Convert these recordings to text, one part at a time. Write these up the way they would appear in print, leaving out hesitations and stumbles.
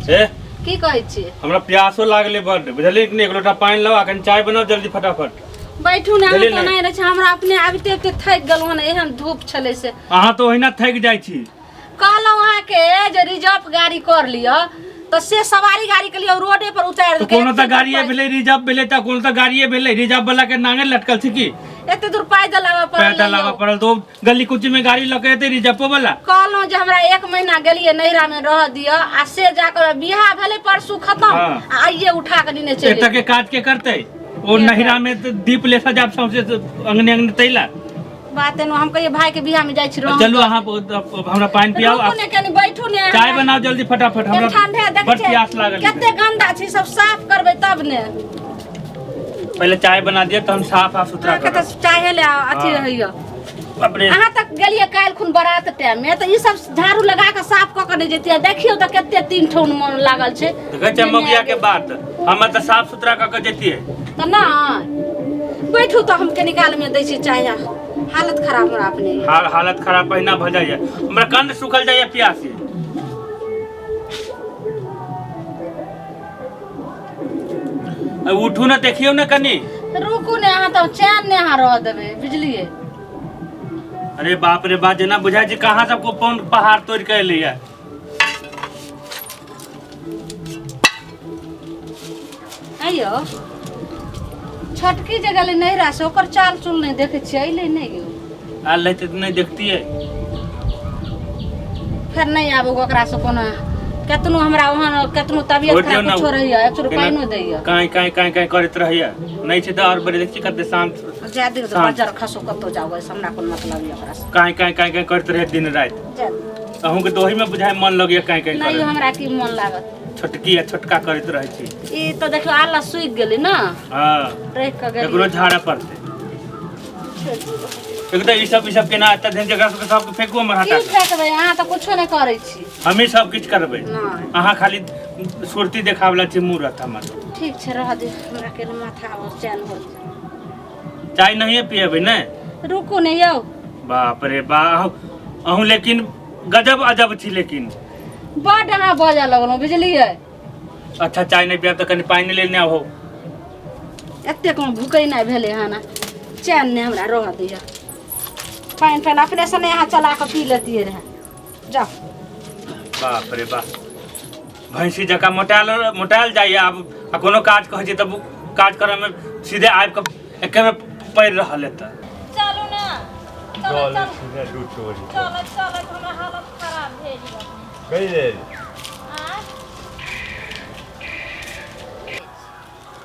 ए की कहै छियै? हमरा प्यासो लागले बड, बुझलियै कि नहि? एक लोटा पानि लाउ, अखन चाय बनाउ जल्दी फटाफट। बैठू ने। बुझलियै अहाँ ने? तऽ नहि रहै छै, हमरा अपने आबिते आबिते थाकि गेलहुँ हन, एहन धूप छलै से। अहाँ तऽ ओहिना थाकि जाइ छी। कहलहुँ अहाँके जे रिजर्व गाड़ी कर लिअ, तऽ से सवारी गाड़ी के लिए रोडे पर उतारि तऽ देलकै। कोनो तऽ एते दूर गाड़िए भेलै, रिजर्व भेलै तऽ कोनो तऽ गाड़िए भेलै। रिजर्व वाला के नांगे लटकल छै की? एते दूर पैदल आबऽ पड़ल। पैदल आबऽ पड़ल तऽ ओ गली कुची में गाड़ी लऽ के एतै रिजर्वो वाला? कहलहुँ जे हमरा एक महीना गेलियै नैहरा में रह दिअ, आ से जाकर बियाह भेलै परसू खतम आ आइए उठा कऽ नेने चलि। एतऽ के काज के करतै? ओ नैहरा में तऽ दीप लेसा जाब सौंसे अंगने अंगने तैला। बात एनो हम कहियै भाई के बियाह में जाइ छी रह। चलू, अहाँ हमरा पानि पियाउ। रुकू ने कनी, बैठू ने। चाय बनाउ जल्दी फटाफट, हमरा ठंडे देखै बड छियै, प्यास लागल। कते गंदा छै, सब साफ करबै तब ने। पहिले चाय बना दिअ तहन साफ आ सुथरा अहाँके करब। तऽ चाहे ले अथी रहैया। बाप रे। अहाँ तक गेलियै काल्हि खुन बारात टाइम में तऽ ई सब झाड़ू लगा कऽ साफ कऽ कऽ नहि जैतियै? देखियौ तऽ कते तीन ठोन मन लागल छै। देखै छियै मौगिया के बात, हम तऽ साफ सुथरा कऽ के जैतियै। तऽ नहि बैठू तऽ हम कनी काल में दै छी चाय। हालत खराब हमरा अपने। हालत खराब पहिना भऽ जाइए, हमरा कंठ सुखल जाइए प्यास से। उठू ने, देखियौ ने कनी। रुकू ने, अहाँ तऽ चैन ने अहाँ रह देबै, बुझलियै? अरे बाप रे बाप, जेना बुझाइ छै कहाँ सबको पौन पहाड़ तोड़ि के एलैया। आइयो छोटकी जे गेलै नैहरा से, ओकर चाल चूल नहि देखै छियै, अयलै नहि यौ? आयल रहतै तऽ नहि देखतियै? फेर नहि आबू ओकरासँ, कोनो केतनो हमरा ओहन केतनो तबियत छोड़ि दियौ खराब ने। कुछो रहैया, एक चूर पानिओ दैया। काँय काँय काँय काँय करैत रहैया, नहि छै तऽ आओर बड़ी देखै छी कते शान्त। जाय दियौ तऽ। शान्त। बजर खसो, कतौ जाउ, ओहिसँ हमरा कोन मतलब यऽ ओकरासँ। काँय काँय काँय काँय करैत रहै दिन राति। जाय दियौ। अहूँके तऽ ओहिमे बुझाइ मन लगैया काँय काँय नहि करैत। हमरा की मन लागत? छोटकी आ छोटका करैत रहै छी। ई तऽ देखियौ आलस सुखि गेलै ने। हँ। रहि कऽ एकरो गेलियै। झाड़ऽ पड़तै एक तऽ। ई सब केना एतऽ धरि जकरा सबके सबके फेकू हमर की हटा कऽ। फेकबै? अहाँ तऽ कुछो नहि करै छी। हमही सब किछु करबै। नहि। अहाँ खाली सुरती देखावला छी, मूरत हमर। ठीक छै, रह दे हमरा के माथा और चैन हो। चाय नहिए पियेबै ने? रुकू ने यौ। बाप रे बा, अहूँ लेकिन गजब अजब छी लेकिन। बड अहाँ बजऽ लगलहुँ, बुझलियै? अच्छा, चाय नहि पियब तऽ कनि पानि लेने आबो। एतेक मे भुकेनाइ भेलै हन, चैन नहि हमरा रहऽ दैया। पानि तानि अपनेसँ नहि अहाँ चला कऽ पी लेतियै रहए, जाउ। बाप रे बाप, भैंसी जकाँ मोटायल मोटायल जाइए आब, आ कोनो काज कहै छै तऽ काज करऽमे सीधे आबि कऽ एके बेर पड़ि रहल एतऽ। चलू ने, चलो। चल। चल। सीधे दूध चोरी। चलत चलत हमरा हालत खराब भेल यऽ। कहि लेल। आँय?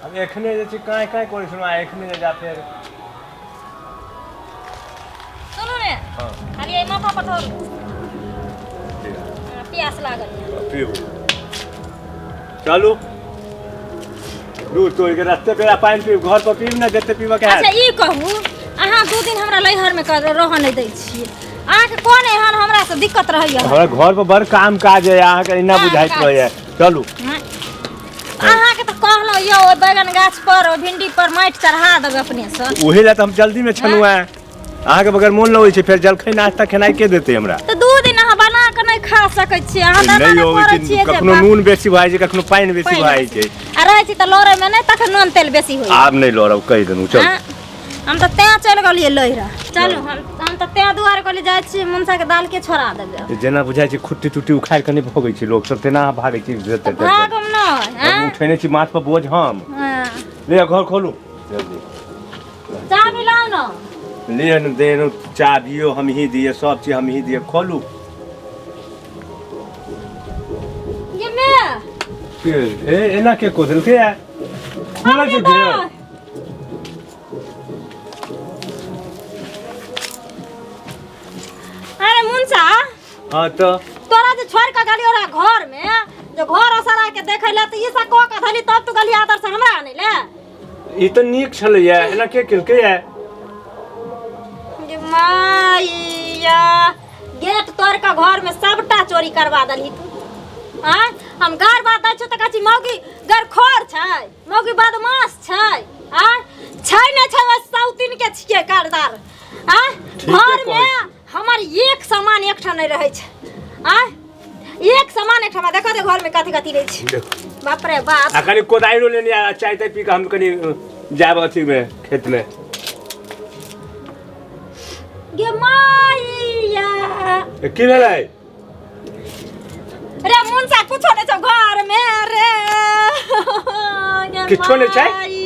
अब एखने जे छै काँय काँय करै छलहुँ आ एखने जे जा फेर। सुनू ने। हँ। खाली एहि माथा पर धरू। हमरा प्यास लागल यऽ। पीबू, चलू दूध तोड़ि के रस्ते पेरा पानि पीब, घर पर पीब ने जते पीबऽ के अच्छा हैत। ई कहू, अहाँ 2 दिन हमरा नैहरमे रहऽ नहि दै छियै, अहाँके कोन एहन हमरासँ दिक्कत रहैया? हमरा घर पर बड़ काम काज है, अहाँके एना काम बुझाइत काज। रहैया। चलू। हँ? अहाँके तऽ कहलहुँ यौ, ओहि बैगन गाछ पर, ओहि भिंडी पर माटि चढ़ा देबै अपनेसँ। ओही लए तऽ हम जल्दी में छलहुँ हेँ, अहाँके बगैर मोन लगै छै। फेर जलखै नाश्ता खेनाइ के देतै हमरा? तऽ 2 दिन अहाँ बना कऽ नहि खा सकै छियै? अहाँ तऽ एना नहि नहि अबै करै छै छियै जे कखनो नून बेसी भऽ जाइ छै, कखनो पानि बेसी पानि भऽ जाइ छै। आ रहै छी तऽ लड़ैमे नहि तखन नून तेल बेसी होइ। आब नहि लड़ब, कहि देलहुँ, चल। हँ? हम तऽ तें चलि गेलियै लहिरा। चलू, हम तऽ तें दुआरे कहलियै जाइ छी, मनसा के दाल के छोड़ा देबै। जेना बुझाइ छै खुट्टी टुट्टी उखाड़ि कऽ नहि भगै छै लोक सब, तेना अहाँ भागै छी। तऽ भागम नहि। हम उठेने छी माथ पर बोझ हम। हँ। ले, घर खोलू जल्दी। चाभी लाउ ने। ले ने दे ने, चाबियो हम ही दिए, सब चीज हम ही दिए, खोलू। ये मे ए, एना के को देलकै या खोलै छै गेट? अरे मुनसा। हाँ तऽ। तोरा जे छोड़ के गेली ओकरा घर में, जे घर असरा के देखे ले, तऽ ई सब कऽ के धली, तब तू गेली आदर से हमरा आनै ले। ई तऽ नीक छलैया, एना के केलकै या? जे माइया, गेट तोड़ के घर में सबटा चोरी करवा दलही तू। आँय, हम घर बात दै छौ तऽ कहै छी मौगी गरखोर छै, मौगी बदमाश छै। आँय, छै नहि छै, ओहि सौतिन के छियै कारदार। आँय, ठीके घर कहै में हमर एक सामान एकठाम नहि रहै छै। आँय, एक सामान एकठाम देखो दे घर में कथी कथी रहै छै। देखो। बाप रे बाप। आ कनि कोदारियो लेने आ चाय ताय पी कऽ हम कनि जायब अथी में खेत में। गे माइया। ए, की भेलै? रे मुनसा कुछो नहि छौ घर में रे। गे किछो नहि छै? माई।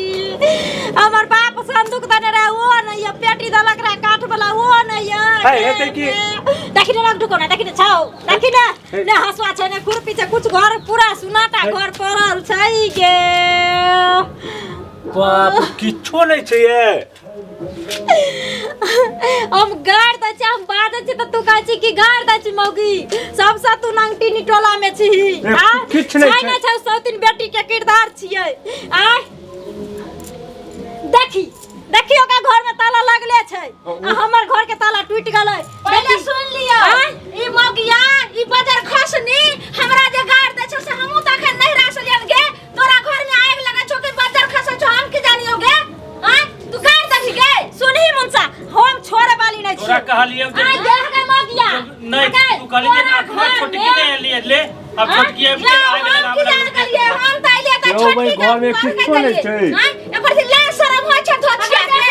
हमर बाप संदूक देने रहे ओ नहि यऽ, पेटी देलक रहे काठ वाला ओ नहि यऽ। है, हेतै की? देखी ने रख ढुको ना, देखी ने छौ, देखी ने। है। ने हंसुआ छै ने खुरपी छै, कुछ घर पूरा सुनाटा है। घर पड़ल छै गे। बाप किछो नहि छै ये। हम गाड़ दै छी, हम बाजै छी तऽ तू कहै छी कि गाड़ दै छी मौगी, सबसँ तू नंगटी निटोला में छी। ए, आ किछु नहि छै छै। नहि छै, सौतिन बेटी के किरदार छियै। आय देखी देखी ओकरा घर में ताला लगले छै आ हमर घर के ताला टूटि गेलै। पहिले देखी। सुन लियौ। आँय? ई मौगिया ई बजर खसनी हमरा जे गाड़ दै छै से हमहूँ तऽ अखन नहिरा से लियन गे। तोरा घर में आगि लगै छौ कि बजर खसै छौ हम की जानियौ गे? आँय तू गाड़ दही गे? सुनही मुनसा, हम छोड़े वाली नहीं तोरा छियै। कहलियौ जे आँय देख गे मौगिया। नहीं, गे, तू कहली जे तोरा अखनो घर छोटकी में- नहीं एलियै, ले अब आँय? छोटकी आबि ले, गेल, आगि हम की लगाबऽ जान लगलै। गेलियै? हम तऽ अयलियै तऽ यौ छोटकी भाई, के घर में घर के किछो नहि देलियै। छै। आँय, एकर से लाज शरम होइ छै धोछिया के।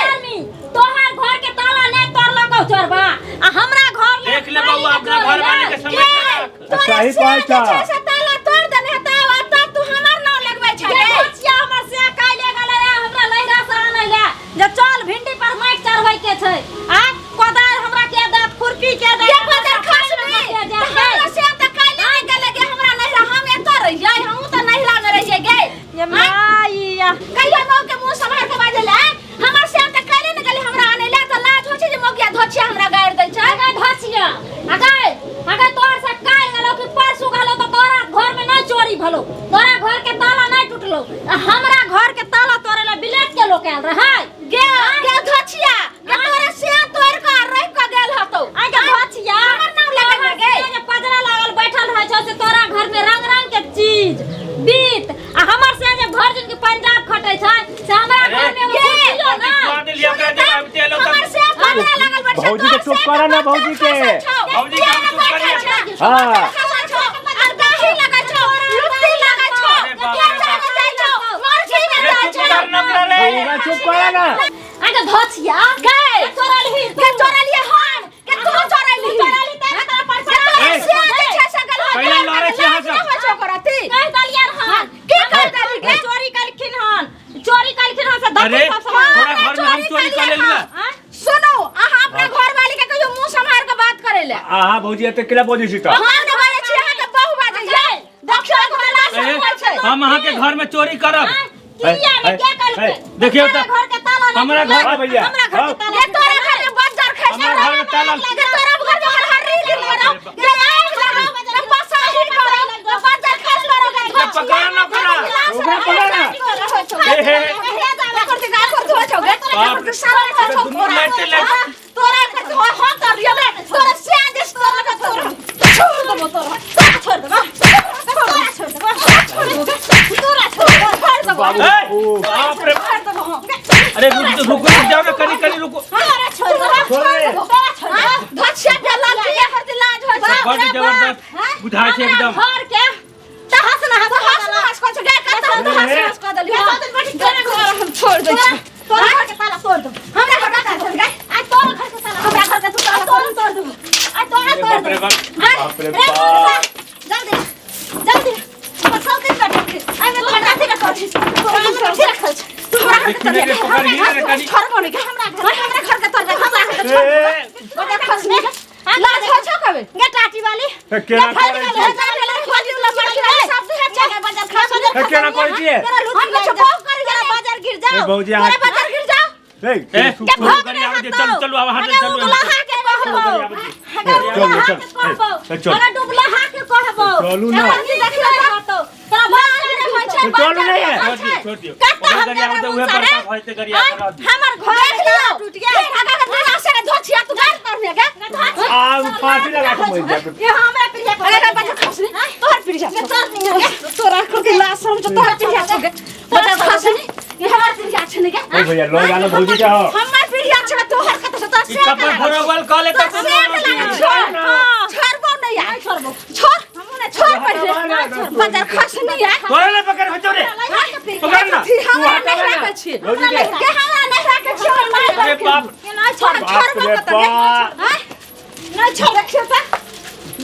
तोहर घर के ताला नहि तोड़लकौ चोरबा आ हमरा घर ले देख ले बौआ, अपना घर वाली के समझ के राख। तोरा सही से कहै जे छह। छै से ताला तोड़ देने हेतौ आ तब तू हमर नाम लगबै छै गे गे। धोछिया हमर से काल्हि गेलै रहे हमरा लहिरा से आनै ले जे चल भिंडी पर माटि चढ़बै के छै। आ कोदारि हमरा के देत, खुरपी के देत, गे बजर खसनी, के तऽ हमरा से तऽ काल्हि नहि गेलै गे हमरा नहिरा, हम एतऽ रहियै, हमहूँ तऽ नहिरा मे रहियै गे। ये माइया। कहियो मौ के मुँह सम्हार के बाजै ले, हमर से तऽ काल्हि नहि गेलै हमरा आनै ले, तऽ लाज होइ छै जे मौगिया धोछिया हमरा गारि दै छै। अगे धोछिया, अगे, अगे तोहर से काल्हि गेलौ कि परसू गेलौ तऽ तोरा घर में नहि चोरी भेलौ, तोरा घर के ताला नहि टूटलौ, आ हमरा घर के ताला तोड़े ला बिलेट के लोक आयल रहै। गे, गे धोछिया, गे तोरा से तोड़ के रहि के गेल हतौ। अगे धोछिया, हमर नाम लगेबे गे। तोहर से जे पजरा लागल बैठल रहै छौ से तोरा घर में रंग रंग के चीज बीत, आ हमर से जे भर दिन के पंजाब खटै छै से हमरा अरे, घर में एगो गे, कुर्सियो कथी ना। खुआ देलियै ओकरा जे आबिते एलौ तऽ- हमर से पजरा लागल बैठल छै, भौजी के तोहर चुप से करऽ ना, बच्चा भौजी के। खसल छौ। भौजी के हम चुप बैठल करियै। छै। हाँ। बच्चा खसल छौ, आ दाही लगै छौ, लुत्ती लगै छौ, अरे बाप रे खेत बाप। में जाइ छौ, मरघी में अरे जाइ चुप छौ। कर ना ओकरा रे। बौआ चुप करऽ ना। अगे धोछिया, गे, चोरलही गे चोरलियै हम, गे तू चोरलही। चोरलही तैं तोरा पैसा गे तोरा ए, से जे छै से गेल पहिले लड़ै छी अहाँ सब। नहि होइ छौ ओकर अथी। कहि देलियै हन। की कहि देलही गे? चोरी कलखिन हन, चोरी कलखिन हन से अरे, दखी सब सामान। तोरा घर में हम चोरी कऽ लेलियै। आँय? सुनू, अहाँ अपना घरवाली के कहियो मुँह सम्हार के बात करै ले। अहाँ भौजी एते केला बजै छी तऽ? हम नहि बाजै छी, अहाँके बहु बाजै छै। देखियौ, एकर लाज ए, शरम होइ छै। हम अहाँके घर में चोरी करब? किया रे, के कलकै? देखियौ तऽ हमरा घर के ताला नहि हमरा टूटलै। घर- हाँ भैया, हमरा घर के हाँ। ताला गे तोरा घर में बज्जर खसि हमरा घर में ताला गे तोरा घर में हरहर्री गिर करौ, गे आगि लगाउ, गे पसाही करौ, गे बज्जर खसि करौ, गे गे पकड़ ना ओकरा। ओकरा पकड़ ना। हे, हे, हे। बाप रे। दुनू लड़ते लड़ते- तोरा एकर धो हम तर लियो रे, तोरा सियान जे तोरा लगा तोरा छोड़ देबो, तोरा तोरा छोड़ देबो, तोरा छोड़ देबो, छोड़ देबो, तोरा छोड़ देबो, छोड़ देबो, बाबू, ए, ओ, बाप रे। छोड़ देबो हम। अरे रुक रुक रुक जाओ ना, कनी कनी रुको। तोरा छोड़ देबो, छोड़ दे। तोरा छोड़ देबो। धोछिया के लाज के हर दिन लाज होइ छै। बड जबरदस्त बुझाइ छै हमरा एकदम। घर के तहस नहस तो हंस हंस कऽ गे, कतऽ तो हंस हंस कऽ देलियै। तोरा घर हम छोड़ दै छी। तोरा घर के ताला तोड़ देबो। हमरा घर के ताला तोड़ गे। आ तोरा घर के ताला, हमरा घर के तू ताला तोड़ तोड़ देबो। आ तोरा अरे तोड़ बाप रे देबो। बाप। बाप रे रे बाप। मुनसा, जल्दी जल्दी हमर सब दिन बैठल छी। एहिमे तोहर अथी रखल छी। तोरा हम अथी रखल छी। तू हमरा घर के देखी ने रे, पकड़ ही ने कनी। छोड़बो नहि गे, हमरा घर हमरा घर के तोड़ दे, हमरा घर के छोड़ ए, बड़ा खसनी लाज होइ छौ कबे? गे टाटी वाली। ए, केना करै छी? ए, केना करै छियै? हम किछु भोग करै तोरा छी। बाजार गिर जाओ। ए, भौजी, तोरा अहाँ- बाजार गिर जाओ। ए, ए, चुप चलू करू। गाड़ी आबै दे, चलू चलू आब अहाँ अगर चलू उगलाहा के कहबो, अगर चलू, उगलाहा चल, के कहबो, ए, चल। अगर डुबलाहा के कहबो, चलू ना। एकर की देखियो रहतो। तोरा बाजार गिर होइ छै, चलू बाजार ने। गिर छोड़ होइ दियौ छै। छोड़ दियौ। कत्ता ओकरा हम गाड़ी आबै दे, देबै उहे मुनसा रे? बड़का भऽ जेतै गाड़ी आबै दे। हमर घर देख लियौ। टूट गेल। फेर आगा के तोरा से धोछिया तू गाड़ तर गे। आब फांसी लगा के मरि जायब। ये हमरा प्रिय अरे रे बच्चा खसनी तोहर पीढ़िया छौ। तोरा घर के लाज शरम छौ, तोहर पीढ़िया छौ गे। बच्चा खसनी ई हमर पीढ़िया छै ने गे। ए भैया लऽ जाना भौजी के हो। हमर पीढ़िया छै तोहर कतऽ से तोहर ई से कपड़ फोड़बल कऽ ले तोहर तऽ से लागल छौ। छोड़बो नहि यार, छोड़बो। छोड़, हमहूँ नहि छोड़ बजार खसनी है तोरा ने पकड़ हो रे पकड़ ना थी हमरा तू हटा नहीं ना। राखे छी भौजी के। के हमरा नहीं राखे छी हमर माय अरे बाप बाप के नहीं छोड़ बाप छोड़ रे कत गे बाप। हैं नहीं छोड़ देखियो त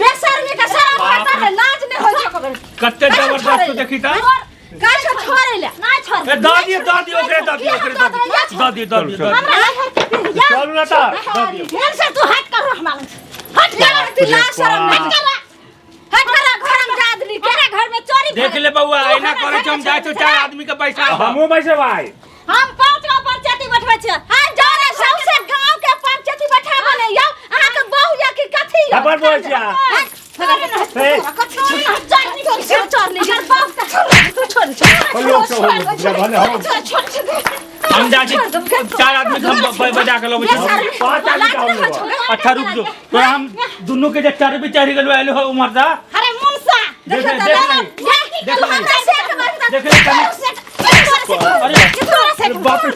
बेशर्मी का शरम बाप होता है लाज नहीं होय छो कबे कते जबरदस्त देखी ता का छो छोड़े ले नहीं छोड़ ए दऽ दियो दऽ दियो ओकरे दऽ दियो ओकरे दऽ दियो दऽ दियो दऽ दियो दऽ दियो। हमरा नहीं हट के पिया चलू ना ता दऽ दियौ। मन से तू हट कर हमरा लग से। हट कर बाप रे लाज शरम बाप। हट कर हट कर घर में जा दली के हमरा घर में चोरी देख ले बउआ ऐना करे छौ हम जाइ छौ चार आदमी के पैसा हमहूँ बैसे भाई हम पांच गो पंचायती बैठबै छियै हां जा रे सबसे गांव के पंचायती बैठा बने यौ अहाँ के बहु या की कथी यौ थप्पड़ बोल छियै। ए। लोग सब हो, जब भने हो। हम जाइ छी चार आदमी के हम बजा के लबै छी पाँच आदमी के हम लेबै। अच्छा रुक जो तोरा हम दुनू के जे चर्बी चढ़ि गेलो आइलो हो उमर दा अरे मुनसा देख ले देख ले देख ले देख ले कनी अरे अरे बाप रे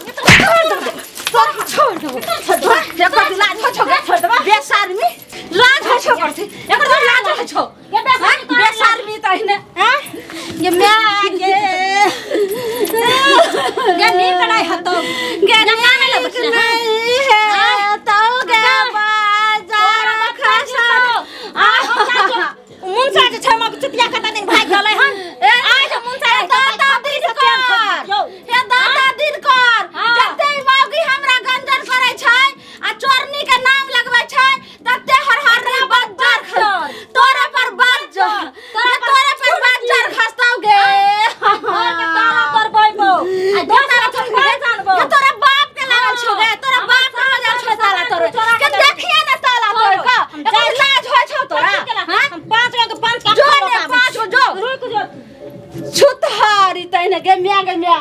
ये my गे गे नीक नहीं हतो गे नहीं मुनसा जे छै मग चुतिया कता दिन भाग गेलै हन आज मुनसा रे दादा दिन कर हे दादा दिन कर जते मौगी हमरा गंजन करै छै आ चोरनी के नाम लगबै छै तते हर हर रे बज्जर खस तोरे पर बज्जर तोरे पर बज्जर खसतौ गे घर के ताला तोड़बैबो आ ताला दोसरा तोड़बे के जानबो के तोरा बाप के लागल छौ गे तोरा बाप के मजल छौ ताला तोड़े के देखिए ना ताला तोड़ के एकर लाज होइ छौ तोरा हां हम पांच गो के पांच का जो ने पांच गो जो रुक जो छुतहारी तैने गे म्या गे म्या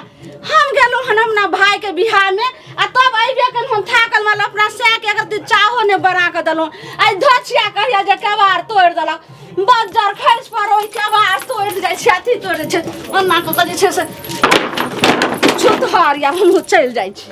हम गेलहुँ हन अपना भाई के बिहार में आ तब अइबे कन हम थाकल माल अपना सै के अगर तू चाहो ने बना के देलहुँ आइ धोछिया कहिया जे केबाड़ तोड़ि देलक बज्जर खसि पर ओहि केबाड़ तोड़ि जाइ छै अथी तोड़ि जाइ छै ओना कऽ के जे छै से छुतहारी आब हमहूँ चलि जाइ छी।